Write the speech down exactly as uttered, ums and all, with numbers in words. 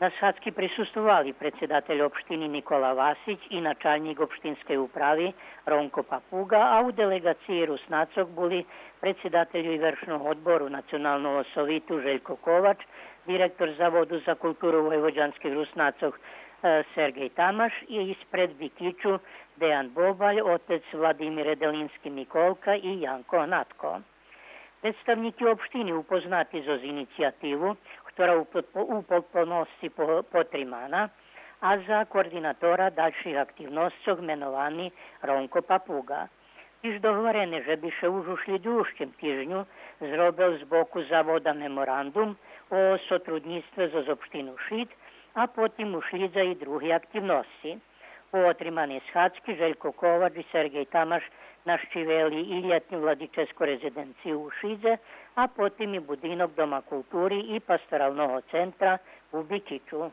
На схадзки присуствовали предсидатель општини Никола Васич и началнїк општинскей управи Ромко Папуґа, а у делеґациї Руснацох були предсидателю Ивершного одбору Националного совиту Желько Ковач, директор Заводу за културу войводянских Руснацох, е, Сергей Тамаш и испред Бикичу Деян Бобаль, отец Владимир Еделински Миколка и Янко Гнатко. Представнїки општини упознати зоз инициятиву, котра у подпо-, у подполносци по-, потримана, а за координатора дальших активносцох меновани Ромко Папуґа. Тиж договорене же би ше уж у шлїдуюцим тижню зробел з боку Завода меморандум о сотруднїцтве зоз општину Шид, а потим ушлїдза и други активносци. По отриманей схадзки Желько Ковач и Сергей Тамаш нащивели и лєтню владическу резиденцию у Шидзе, а потим и будинок Дома култури и пасторалного центра у Бикичу.